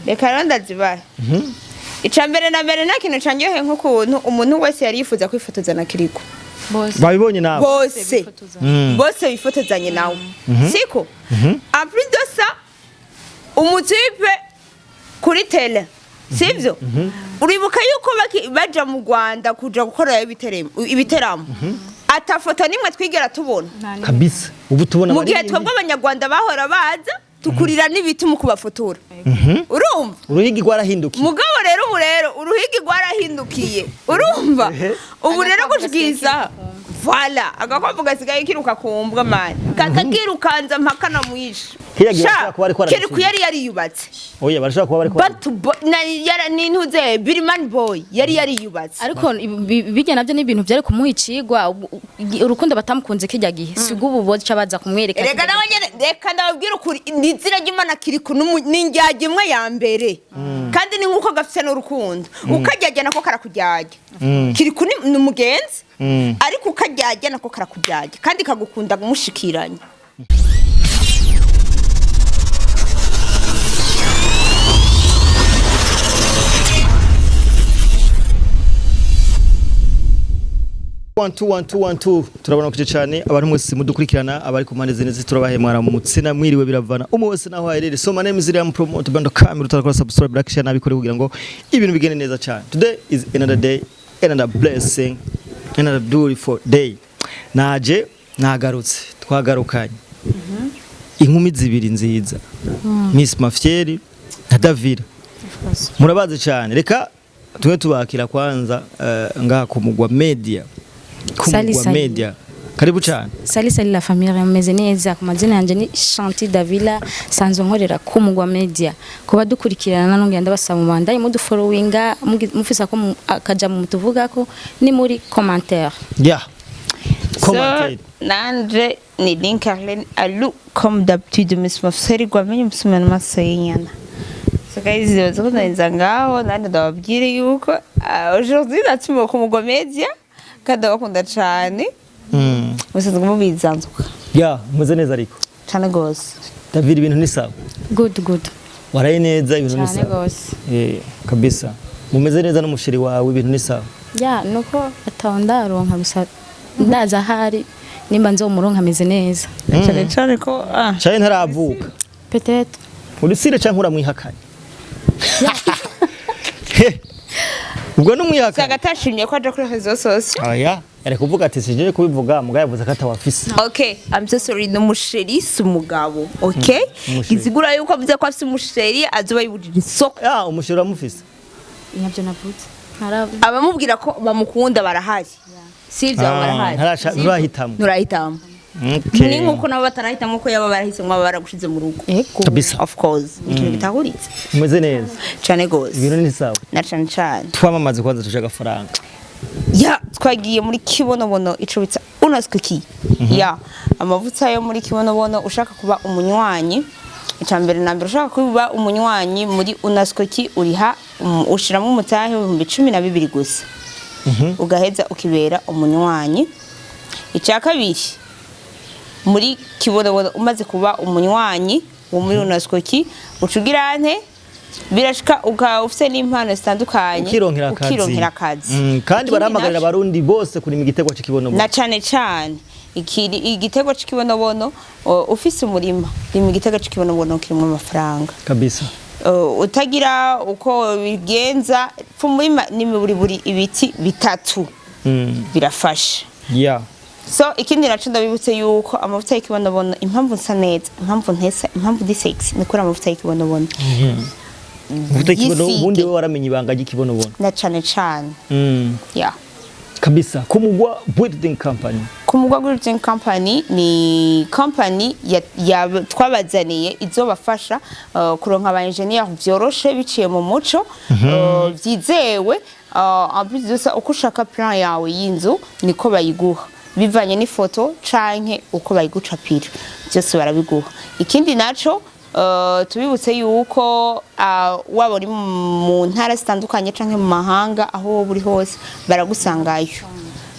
Reka rero ndazibahe. Ica mbere na mbere, nta kintu canyohe nk'ukuntu umuntu wese yari yifuza kwifotoza na Kirikou. Bose. Babibonye nawe. Bose. Bifotoza. Bose bifotozanye nawe, siko? En plus de ça, umutipe kuri tele, sivyo? Uribuka yuko baja mu Rwanda kuja gukorayo ibiteramo, atafoto nimwe twigera tubona. Kabisa, ubu tubona Mu gihe abaririmbyi. twebwe Abanyarwanda bahora baza tukurira n'ibiti mu kubafotora, urumva? Uruhigi rwarahindukiye. Mugabo rero ubu rero uruhigi rwarahindukiye, urumva? Ubu rero Agakwavu gushikiriza, voilà, agakwavu gasigaye kiruka ku mbwa mani, kakakirukanza mpaka na mwishe. Kiriya gihe bashobora kuba ariko Kirikou arabisubiza. yari yariyubatse. Oya, barashobora kuba bariko But na yara nintuze Birman Boy yari yariyubatse. Ariko bijya nabyo ni ibintu byari kumuha icigwa. Urukundo batamukunze kijya gihe, si ubu boca baza kumwereka. Reka Kijya nawe nyene, reka ndababwira ukuri, ni izina ry'Imana, Kirikou ni indyarya imwe ya mbere, kandi ni nk'uko gafite n'urukundo, ukaryarya nako karakuryarya. Kirikou ni umugenzi, ariko ukaryarya nako karakuryarya, kandi kagukunda mushikiranye. One, two, one, two, one, two. Turabona kuje cyane abantu mwese mudukurikirana, abari ku mpande zine turabahe mwaramutse na mwiriwe, biravana umwe wese naho aherere. So my name is Liam Promote Bando Camera. Utarakora subscribe, like, share nabikore kugira ngo ibintu bigende neza cyane. Today is another day, another blessing, another beautiful day. Naje nagarutse, twagarukanye inkumi zibiri nziza, Miss Mafieri na Davira, murabazi cyane. Reka tube tubakira kwanza ngaha ku Mugwa Media, ku Sali, Mugwa sali. Media, karibu cyane. Salut salut la famille, mumeze neza? Ku mazina yanjye ni Shanti Davila, sanzwe nkorera ku Mugwa Media. Kuba dukurikirana nongera ndabasaba mubandanye mudufollowinga, mufisa ko akaja mu mutuvugako ni muri commentaire. Yeah, commentaire. So, nanje ni Link Arlene Alu, comme d'habitude, Miss Mafseri gwamenye musumana maso y'inyana. So guys, baza ngaho nanje ndababwire yuko aujourd'hui natumiwe ku Mugwa Media, kandi ndabakunda cane. Musanzwe mubizanzuka. Yeah, mumeze neza ariko? Cane gose. David, ibintu ni sawa? Good good. Waraye neza? Ibintu ni Cyane sawa? gose. Eh, kabisa, mumeze neza n'umusheri wawe? Ibintu ni sawa? Ya, nuko ataondaronka gusa, ndaza ahari nimba nzomuronka ameze neza. Cane cane ko Cyane ntaravuka. Peut-être. Uri sire canke uramwihakanye? He, ubwo n'umwihakanye. Usanga atashimye ko aja kuri réseaux sociaux. Oya, yari kuvuga ati sije kubivuga, mugabo yavuze ko atawafise. Okay, I'm so sorry, ni umusheri, si umugabo, okay? Umusheri. Izigura yuko avuze ko afise umusheri azoba yibujije isoko. Ah, umusheri uramufise? Ntabyo navutse. Ntarab Abamubwira ko bamukunda barahari, sivyo? Ah, Barahari. nturahitamo. Nturahitamo. Okay. Ni nkuko nabo batarahitamo ko yaba barahisemo baba baragushize mu rugo. Ego. Kabisa. Of course, ni ikintu gitahuritse. Umeze neza? Cane gose. Ibintu ni sawa? Na cane cane. Twamamaze kwanza, tuje agafaranga. Ya, twagiye muri Kibonobono, ico bita unaswiki ya amavuta yo muri Kibonobono. Ushaka kuba umunywanyi, icya mbere na mbere, ushaka kuba umunywanyi muri unaswiki, uriha ushiramo umutahe w'12,000 gusa, ugaheza ukibera umunywanyi. Icya kabiri, muri Kibonobono, umaze kuba umunywanyi wo muri unaswiki, ucugira nte? Birashika ukaba ufite n'impano zitandukanye, Ukironkera akazi. Ukironkera akazi. Kandi Ikindi barahamagarira naco- Abarundi bose kurima igiterwa c'ikibonobono. Na cane cane ikiri igiterwa c'ikibonobono. Ufise umurima, rima igiterwa c'ikibonobono, kirimwo amafaranga. Kabisa. Utagira uko bigenza, pfa umurima n'imiburiburi ibiti bitatu, birafasha. So ikindi naco, ndabibutse yuko amavuta y'ikibonobono, impamvu nsa neza, impamvu ntesa, impamvu ndi sexy, ni kubera amavuta y'ikibonobono. Uvuze ikibono, Yisige. ubundi wewe waramenye ibanga ry'ikibonobono. Na cane cane. Yeah. Kabisa, Kumugwa Building Company. Kumugwa Building Company ni company ya twabazaniye izobafasha kuronka aba engineer vyoroshe, biciye mu muco, vyizewe. En plus de ça, uko ushaka plan yawe y'inzu niko bayiguha, bivanye n'ifoto canke uko bayigucapira, byose barabiguha. Ikindi naco, tubibutse yuko waba uri mu ntara zitandukanye canke mu mahanga, aho wowe uri hose baragusangayo.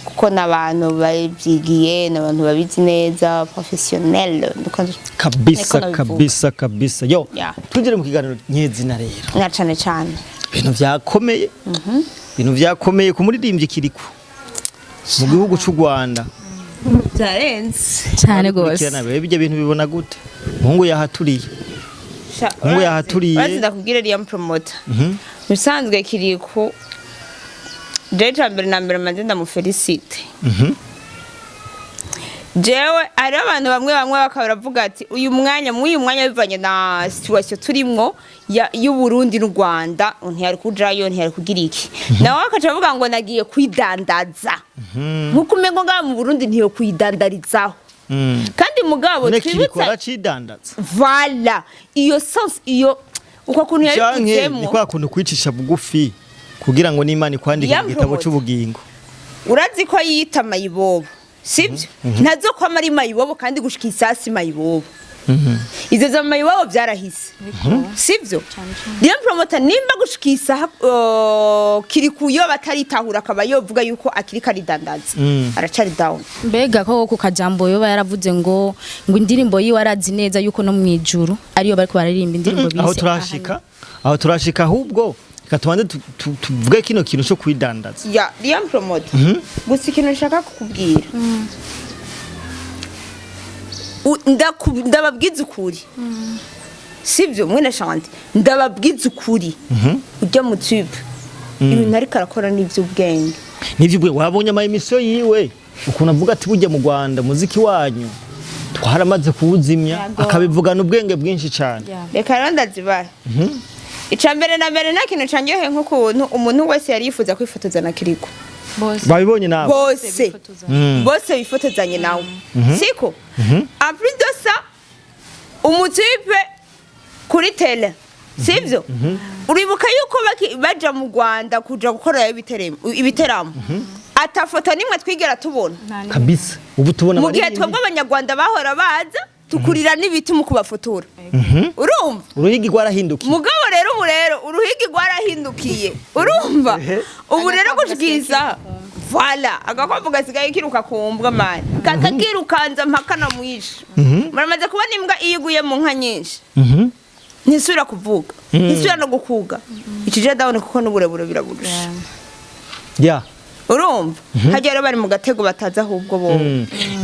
Kuko n'abantu babyigiye, n'abantu babizi neza, professionnel. Kabisa. Niko nabivuga. Kabisa kabisa, yo. Tugere mu kiganiro nyezina rero. Na cane cane. Ibintu vyakomeye, ibintu vyakomeye ku muririmbyi Kiriku mu gihugu c'u Rwanda. Byarenze. Cyane gose. Kurikirana rero ibyo bintu, bibona gute? Umuhungu yahaturiye. Umuhungu yahaturiye. Urazi, ndakubwira, Liam Promoter, bisanzwe Kiriku, jewe ca mbere na mbere maze ndamufelicite. Jewe hariho abantu bamwe bamwe bakaba baravuga ati uyu mwanya, muri uyu mwanya, bivanye na situation turimwo y'u Burundi n'u Rwanda, ntiyari kujayo, ntiyari kugira iki. Nawe akaca avuga ngo nagiye kwidandaza, nkuko umengo ngaha mu Burundi ntiyo kwidandarizaho. Kandi mugabo None Kiriku twibutsa aracidandaza? Voilà, iyo sens, iyo uko kuntu Canke ni yabivuzemo. kwa kuntu kwicisha bugufi kugira ngo n'Imana ikwandike mu gitabo Yampromote. c'ubugingo. Urazi ko yita mayibobo, sibyo? Ntazo ko ari mayibobo, kandi gushika isasi mayibobo, izo za mayibobo byarahise, sibyo? Niyo Promoter, nimba gushika isaha Kiriku yo bataritahura, akaba yovuga yuko akiri karidandaza, aracari down. Mbega ko ku kajambo yoba yaravuze ngo indirimbo yiwe arazi neza yuko no mwijuru ariyo bariko bararirimba indirimbo bise Aho turashika, aho turashika. Ahubwo reka tubanze tuvuge kino kintu cyo kwidandaza. Ya Liam Promoter, gusa ikintu nshaka kukubwira, ndababwiza ukuri, sibyo mwene Shanti? Ndababwiza ukuri, ujya mu tube ibintu ariko arakora n'iby'ubwenge. Nivyo, ubwe wabonye ama émission yiwe ukuntu avuga ati burya mu Rwanda muziki wanyu twaramaze kuwuzimya. Yego. Akabivugana ubwenge bwinshi cyane. Reka rero ndazibaha. Ica mbere na mbere, nta kintu canyohe nk'ukuntu umuntu wese yari yifuza kwifotoza na Kiriko. Bose. Babibonye nawe? Bose bose bifotozanye nawe, siko? En plus de ça, umutipe kuri tele, sivyo? Uribuka yuko baja mu Rwanda kuja gukorayo ibiteramo, ata foto nimwe twigera tubona. Kabisa, ubu tubona Mu gihe abaririmbyi. twebwe abanyarwanda bahora baza tukurira n'ibiti mu kubafotora, urumva? Uruhigi rwarahindukiye. Mugabo rero ubu rero uruhigi rwarahindukiye, urumva? Ubu rero gushikiriza, voilà, agakwavu gasigaye kiruka ku mbwa mani, kakakirukanza mpaka na mwisha. Muramaze kubona imbwa iyo iguye mu nka nyinshi, ntisubira kuvuga, ntisubira no gukuga, ikije down, kuko n'uburebure biraburusha. Urumva hajya rero bari mu gatego batazi ahubwo bo.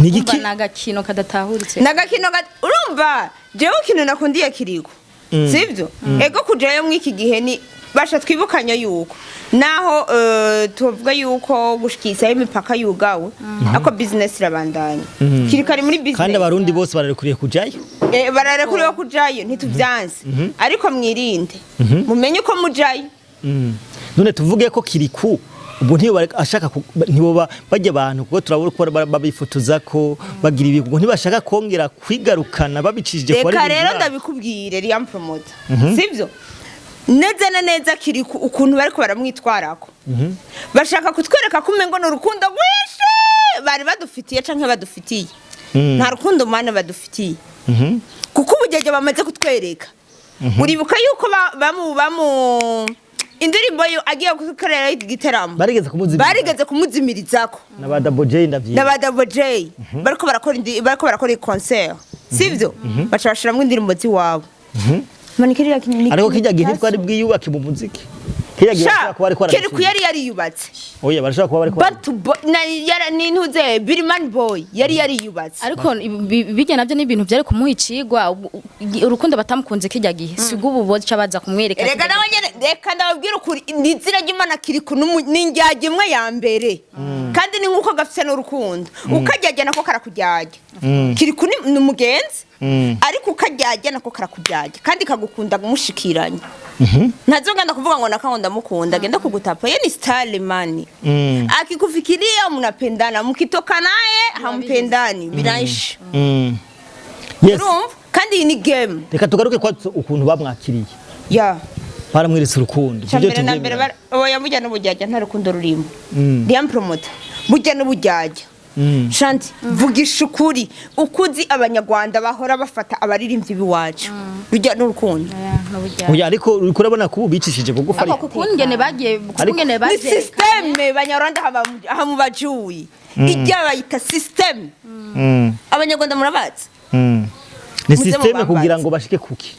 Ni igiki? Ni agakino kadatahuritse. Nagakino urumva, jewe ikintu nakundiye Kiriko, sivyo? Ego, kujayo mw'iki gihe ni basha twibukanye yuko naho tuvuga yuko gushikisa imipaka yugawe, ako business irabandanya. Kiriko ari muri business. Kandi abarundi bose bararekuriye kujayo. Bararekuriwe kujayo, ntituvyanse, ariko mwirinde, mumenye uko mujayo. None tuvuge ko Kiriku ubu ntiyo ashaka ntiboba bajya abantu, kuko turabona ko babifotoza ko bagira ibi, ubwo ntibashaka kongera kwigarukana babicishije ku Reka baririmbyi rero babo. ndabikubwire, Liam Promoter, sivyo? Neza na neza, Kiriku ukuntu bariko baramwitwarako, bashaka kutwereka ko umengo ni urukundo rwinshi bari badufitiye canke badufitiye. Nta rukundo mana badufitiye, kuko ubugenge bamaze kutwereka. Uribuka yuko bamu indirimbo yo agiye gukorera igiteramo, Barigeze kumuzimiriza. Barigeze kumuzimirizako. Na ba Double J, ndavyibuka. Na ba Double J bariko barakora concert, sivyo? Baca bashiramwo indirimbo ziwabo. Manikirira. Ariko kijya gihe ntitwari bwiyubake mu muziki, kijya gihe bashobora kuba bariko Kiriku barabisubiza. yari yariyubatse. Oya, barashobora kuba bariko But na yara nintuze Birman Boy yari yariyubatse. Ariko bijya nabyo ni ibintu byari kumuha icigwa. Urukundo batamukunze kijya gihe, si ubu boca baza kumwereka. Reka nawe nyene, reka ndababwira ukuri, ni izina ry'Imana, Kiriku ni indyarya imwe ya mbere, kandi ni nk'uko gafite n'urukundo, ukaryarya nako karakuryarya. Kiriku ni umugenzi, ariko ukaryarya nako karakuryarya, kandi kagukunda mushikiranye. Ntazogenda kuvuga ngo naka ngo ndamukunda, agenda kugutapa. Ye ni style mani. Akikufikiria mnapendana, mkitoka naye hampendani, binaisha. Yes. Urumva, kandi iyi ni game. Reka tugaruke kwa ukuntu bamwakiriye. Ya. Baramweretse urukundo. Cya Ibyo mbere na mbere tuvyemera. oya, burya n'uburyarya nta rukundo rurimo. Liam Promoter, burya n'uburyarya. Shanti, vugisha ukuri, ukuzi Abanyarwanda bahora bafata abaririmbyi b'iwacu, rujya n'urukundo. Oya, ariko uriko urabona ko ubu bicishije bugufi. Ariko Ariko kukungene bagiye, kukungene Ni bagiye. système Banyarwanda hamubajuyi ijya bayita système. Abanyarwanda murabazi. Ni Muze système mubambaze. kugira ngo bashike kuki?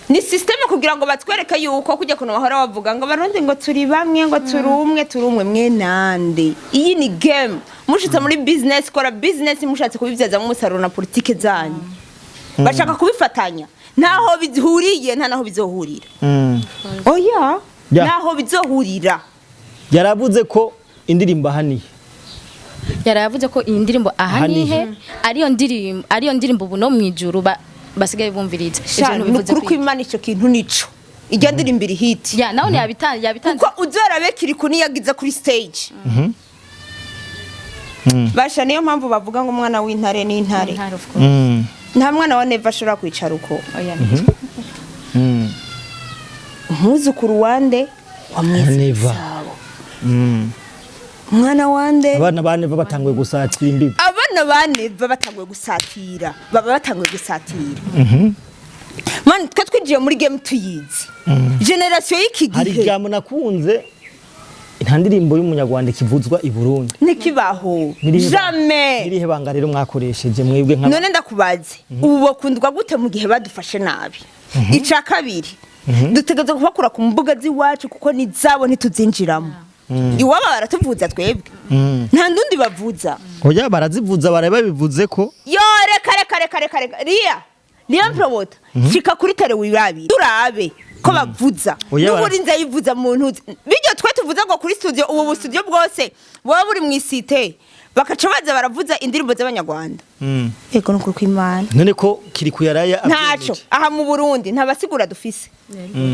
Ni système kugira ngo batwereke yuko kujya kuntu bahora bavuga ngo Abarundi ngo turi bamwe, ngo turi umwe, turi umwe, mwe nande? Iyi ni game. Mushitse muri business, kora business, mushatse kubibyazamo umusaruro na politike zanyu. Bashaka kubifatanya, ntaho bihuriye, nta naho bizohurira. Oya. Ntaho bizohurira. Yaravuze ko indirimbo ahaniye Yaravuze ko iyi ndirimbo aha Aha nihe. nihe ariyo ndirimbo ubu no mu ijuru basigaye bumviriza. Sha, Ivyo ni bintu bivuze ukuri kwiki? kw'Imana, ico kintu nico, ijya ndirimbo iri hit. Ya, nawe yabitanze. Kuko uzorabe Kiriku niyagize kuri stage. Basha, niyo mpamvu bavuga ngo umwana w'intare ni intare. Intare, of course. Nta mwana wa Neva ashobora kwicara uko. Oya. Umwuzukuru wande? Wa Mwezi Neva. Gisabo. Umwana wande? Abana ba Neva batanguye gusatira imbibi. Abana ba Neva batanguye gusatira, baba batanguye gusatira. Man, twe twinjiye muri game tuyizi, génération y'iki Hari gihe. ijambo nakunze: nta ndirimbo y'umunyarwanda ikivuzwa i Burundi. Ntikibaho. Jamais. Nirihe banga rero mwakoresheje mwebwe nka None ndakubaze, ubu bakundwa gute mu gihe badufashe nabi? Ica kabiri, dutegerezwa kubakura ku mbuga z'iwacu, kuko ni zabo, ntituzinjiramo. Iwabo baratuvuza, twebwe nta ndundi bavuza. Oya, barazivuza, baraye babivuze ko. Yo, reka, reka, reka, reka, reka, riya niyo promota, shika kuri tele wirabire, turabe ko bavuza. Oya, N'uburinzi ayivuza mu ntuzi bijyo twe tuvuza ngo kuri studio, ubu bu studio bwose buba buri mu isite, bakaca baza baravuza indirimbo z'Abanyarwanda. Yego, nukuri kw'Imana. None ko Kiriku yaraya Ntaco. Aha mu Burundi nta basigura dufise,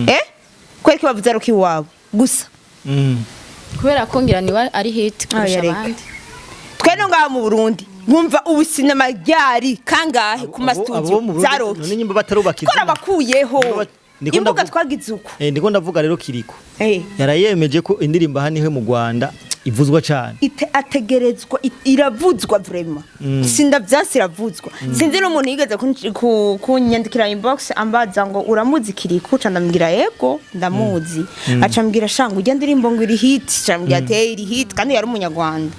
eh kwereka bavuza ruki iwabo gusa. Kubera ko ngira niwe ari hit kurusha Oya, reka. abandi. Twe no ngaha mu Burundi wumva ubu sinema ryari kangahe ku ma studio za None Rocky? nyimba batarubaka izina. Twarabakuyeho. Ndiko Imbuga ndavuga- twagize uko. Ndiko ndavuga rero Kiriku yarayemeje ko indirimbo aha nihe mu Rwanda ivuzwa cyane. Ategerezwa iravuzwa vraiment, sindavyanse, iravuzwa. Sinzi n'umuntu yigeze kunyandikira inbox ambaza ngo uramuzi Kiriku? Ca ndamubwira yego ndamuzi. Aca ambwira shanga ujya ndirimbo ngo iri hit, ca ndamubwira ati "Eh, iri hit", kandi yari umunyarwanda.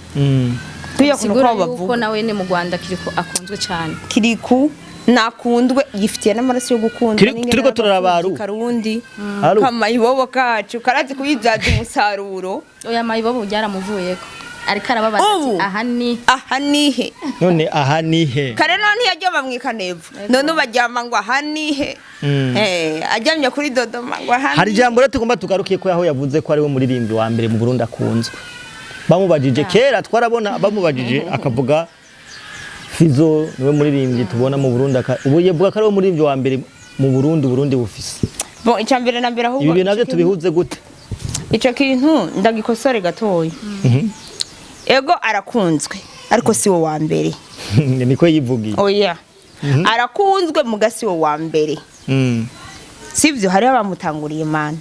Tuya kuntu Sigura ko yuko bavuga. nawe ni mu Rwanda Kiriko akunzwe cyane. Kiriku nakundwe, yifitiye n'amaraso yo gukundwa. N'ingene Turiko turaraba n'agafuzi Aru. Karundi Aru. kamayibobo kacu karazi kuyibyaza umusaruro. Oya, mayibobo byaramuvuyeko, ariko arababaza ati Ubu. aha ni Aha nihe? None aha nihe? Kare none ntiyaryama mwikanevu, none ubu aryama ngo aha nihe? Aryamye kuri Dodoma ngo aha Hari nihe? ijambo rero tugomba tugarukiye ko aho yavuze ko ari we muririmbyi wa mbere mu Burundi akunzwe. Bamubajije kera, twarabona bamubajije akavuga Fizo niwe muririmbyi tubona mu Burundi, ubu yavuga ko ari we muririmbyi wa mbere mu Burundi Burundi bufise. Bon, icya mbere na mbere ahubwo Ibi bintu navyo ico kintu- tubihuze gute? Ico kintu ndagikosore gatoya. Ego, arakunzwe, ariko si we wa mbere. Niko yivugiye. Oya, arakunzwe muga si we wa mbere. Sivyo, hariho abamutanguriye, mana.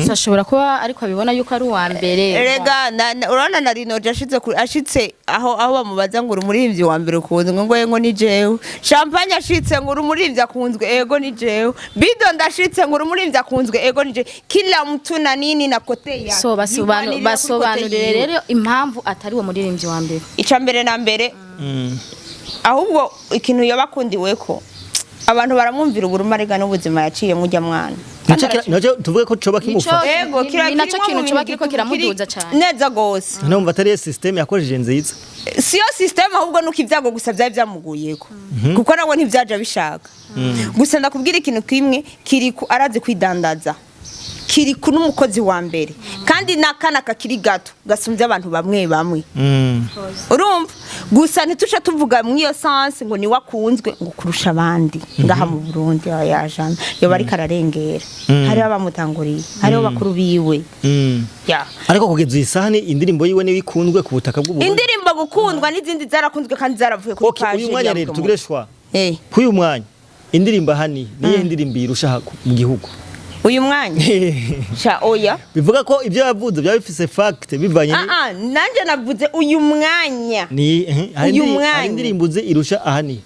So ashobora kuba ariko abibona yuko ari uwa mbere. Erega urabona na Rinoje ashitse ashitse aho bamubaza ngo uri umuririmbyi wa mbere ukunzwe, ngo yego ni jewe. Champagne ashitse ngo uri umuririmbyi akunzwe, ego ni jewe. Bido ndashitse ngo uri umuririmbyi akunzwe, ego ni jewe. Kila mtu na nini na côté yake. So Yigwanirira kuri côté basobanurire yiwe. rero impamvu atari uwo muririmbyi wa mbere. Ica mbere na mbere ahubwo, ikintu yabakundiweko, abantu baramwumvira uburumarega n'ubuzima yaciyemo ujya mwana. Naco tuvuge ko coba kimufasha. Ego, Ni- kira ni naco kirimwo kintu mu coba bintu kiriko kiramuduza cane. Neza gose. Numva atari yo system yakoresheje nziza. Siyo system, ahubwo nuko ibyago gusa byari byamuguyeko, kuko nawe ntibyaje bishaka. Gusa ndakubwira ikintu kimwe: Kiriku arazi kwidandaza. Kiriku n'umukozi wa mbere, kandi n'akana kakiri gato gasumbye abantu bamwe bamwe. Urumva gusa ntituce tuvuga mu iyo sens ngo niwe akunzwe ngo kurusha abandi ngaha mu Burundi. Yajana yoba ariko ararengera, hariho abamutanguriye, hariho bakuru biwe. Ya. Ariko kugeza iyi saha ni indirimbo yiwe niyo ikunzwe ku butaka bw'u Burundi. Indirimbo gukundwa n'izindi zarakunzwe kandi zaravuye kuri Okay, page uyu mwanya ya rero Promo. tugire shwa. Eh. Kuri uyu mwanya indirimbo hani niyo ndirimbo yirusha mu gihugu? Uyu mwanya sha, oya. Bivuga ko ibyo yavuze byaba bifise fact bivanye Ah ah, nanje navuze uyu mwanya. Ni hari Uyu hari mwanya. indirimbo uzi irusha ahani?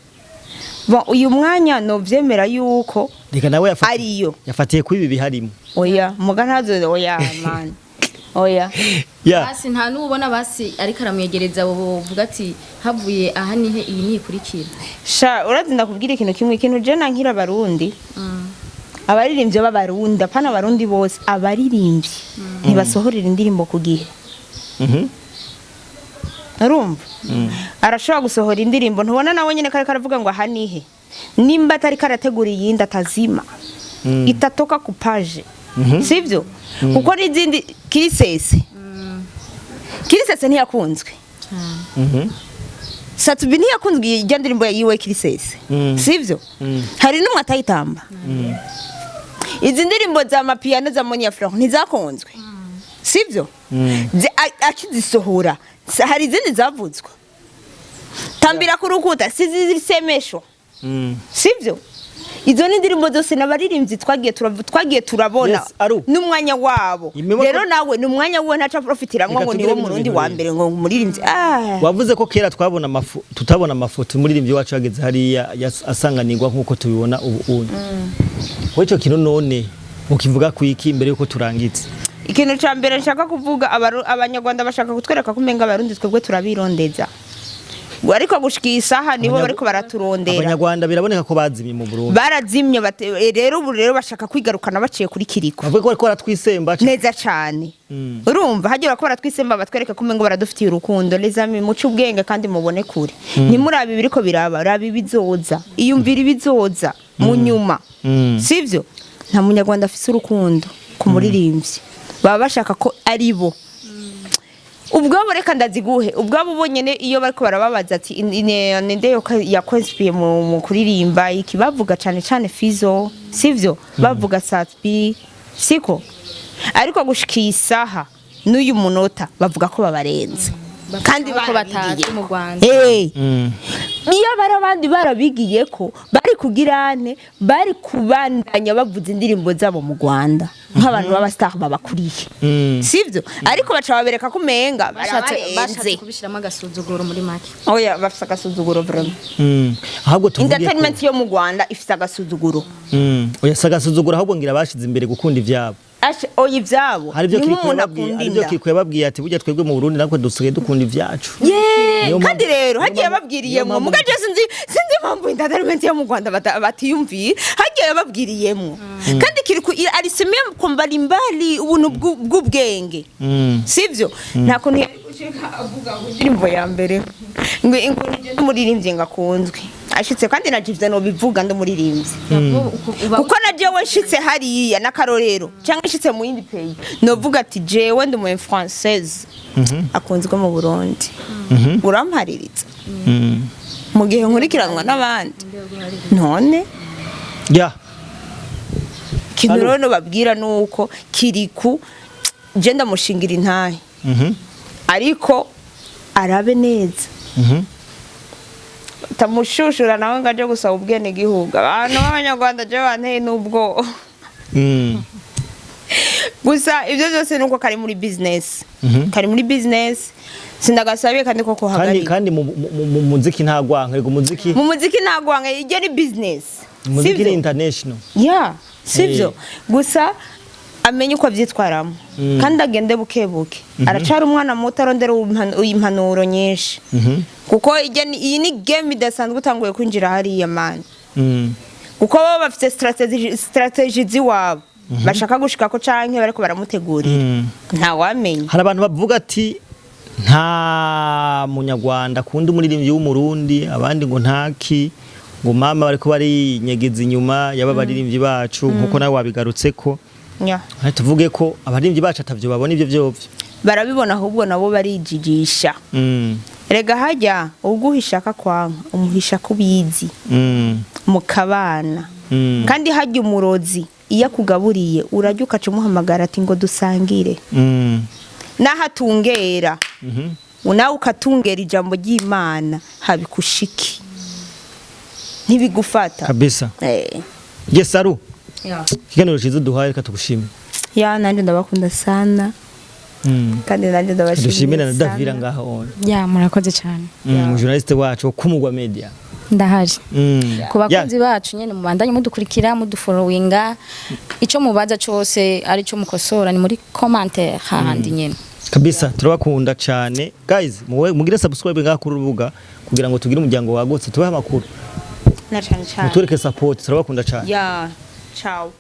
Bon, uyu mwanya novyemera yuko Reka nawe yafatiye ariyo. Yafatiye kuri ibi biharimo. Oya, muga ntazo, oya man, oya. Ya. Basi nta n'ubona basi ariko aramwegereza, abo bovuga ati havuye aha nihe iyi nikurikira. Sha, urazi, ndakubwira ikintu kimwe, ikintu je nankira Abarundi, abaririmbyi b'Abarundi, apana Abarundi bose, abaririmbyi ntibasohorera indirimbo ku gihe. Urumva, arashobora gusohora indirimbo, ntubona nawe nyine kari karavuga ngo aha nihe, nimba atari karategura iyindi atazima itatoka ku page, sivyo? Kuko n'izindi kirisese, kirisese ntiyakunzwe. Sat-B ntiyakunzwe, ijya ndirimbo yiwe kirisese, sivyo? Hari n'umwe atayitamba. Izi ndirimbo za mapiano za Monia Fleur ntizakunzwe, sivyo? Akizisohora hari izindi zavuzwe, tambira ku rukuta sizisemeshwa, sivyo? Izo ni indirimbo zose n'abaririmbyi twagiye twagiye turabona. Yes, Aru. N'umwanya wabo. Rero nawe ni umwanya wiwe, ntaca profitiramwo Reka ngo tugire niwo bino Murundi bintu wa rero. mbere ngo umuririmbyi ah. Wavuze ko kera twabona amafu tutabona amafoto umuririmbyi wacu yageze hariya asanganirwa nk'uko tubibona ubu unye. Wowe ico kintu none ukivuga ku iki imbere yuko turangiza? Ikintu ca mbere nshaka kuvuga, Abanyarwanda bashaka kutwereka ko umenga Abarundi twebwe turabirondeza, ariko gushika iyi saha nibo bariko baraturondera. Abanyarwanda biraboneka ko bazimye mu Burundi. Barazimye rero ubu rero bashaka kwigarukana baciye kuri Kiriko. Bavuga ko bariko baratwisemba. Neza cane. Urumva hagiye barako baratwisemba, batwereka ko umengo baradufitiye urukundo. Les amis, muce ubwenge kandi mubone kure, ntimurabe ibiriko biraba, raba ibizoza, iyumvira ibizoza mu nyuma. Sivyo? Nta Munyarwanda afise urukundo ku muririmbyi, baba bashaka ko ari bo ubwabo. Reka ndaziguhe ubwabo bonyene, iyo bariko barababaza ati ninde yakwinspiye mu kuririmba iki, bavuga cane cane Fizo, sivyo? Bavuga Sat-B, siko? Ariko gushika iyi saha n'uyu munota bavuga ko babarenze kandi ko batazi barabigiye mu Rwanda. Iyo bari abandi barabigiye ko bari kugirane, bari kubandanya bavuza indirimbo zabo mu Rwanda nk'abantu b'abastar babakuriye, sivyo? Ariko baca babereka ko umenga bashatse barabarenze. Bashatse kubishiramo agasuzuguro muri make. Oya, bafise agasuzuguro vraiment. Ahubwo tuvuge ko Entertainment yo mu Rwanda ifise agasuzuguro. Oya, si agasuzuguro, ahubwo ngira bashize imbere gukunda ivyabo. Oya, ivyabo Hari ibyo ni Kiriko nk'umuntu yababwiye, akunda hari ibyo inda. Kiriko yababwiye ati burya twebwe mu Burundi natwe dusigaye dukunda ivyacu. Ye, Niyo kandi rero hagiye niyo babwiriyemwo mpamvu muga je sinzi impamvu entertainment yo mu Rwanda batiyumviye hagiye babwiriyemwo, kandi Kirikou alisemea kwa mbalimbali ubuntu bw'ubwenge, sivyo? Nta kuntu yari gushika avuga ngo indirimbo ya mbere ngo nije ndumuririmbyi ngo akunzwe ashitse, kandi na jivyo nobivuga ndumuririmbyi, kuko na jewe nshitse hariya n'akarorero cyangwa nshitse mu yindi pays, novuga ati jewe ndi umu française akunzwe mu Burundi, urampaririza mu gihe nkurikiranwa n'abandi none. Ikintu Alo. rero nobabwira nuko Kirikou je ndamushingira intahe, ariko arabe neza, tamushushura nawe ngo aje gusaba ubwene gihugu. Abantu b'Abanyarwanda je banteye n'ubwoba. Gusa ibyo byose nuko kari muri business, kari muri business, sindagasabiye kandi ko Kandi kuhagarika. Kandi mu muziki nta gwanka, rego umuziki. Mu muziki ntabwo wanga, ijya ni business. Umuziki Sivyo? ni international. Ya, sivyo? Gusa amenye uko abyitwaramo kandi agende buke buke, aracara umwana muto, arondera impanuro nyinshi, kuko iyi ni game idasanzwe utanguye kwinjira hariya man, kuko bo bafite strategy z'iwabo bashaka gushikako canke bariko baramutegurira, ntawamenya. Hari abantu bavuga ati nta Munyarwanda akunda umuririmbyi w'Umurundi, abandi ngo ntaki, ngo mama bariko barinyegeza inyuma y'aba baririmbyi bacu, nkuko nawe wabigarutseko. Aha tuvuge ko abaririmbyi bacu atavyo babona ivyo vyovyo? Barabibona, ahubwo nabo barijigisha. Rega hajya uguhisha akakwanka umuhisha kubizi, mukabana. Kandi hajya umurozi iyo akugaburiye urajya ukaca umuhamagara ati ngo dusangire, naho atungera, nawe ukatungera ijambo ry'Imana habikushiki ntibigufata. Kabisa. Eh. Yes, Aru. Ya. Ikiganiro cyiza duhaye, reka tugushime. Ya, nanje ndabakunda sana. Kandi nanje ndabashimiye Dushimire na sana. Davira ngaho on. Ya, murakoze cyane. Journaliste wacu wo Kumugwa Media. Ndahari ku bakunzi bacu nyene, mubandanye mudukurikira, mudufollowinga. Ico mubaza cose, ari cyo mukosora, ni muri commentaire hahandi nyene. Kabisa, turabakunda cyane guys. Mugire subscribe ngaha kuri urubuga kugira ngo tugire umuryango wagutse, tubahe amakuru. Na cyane cyane. Mutwereke support, turabakunda cyane. Ya, ciao.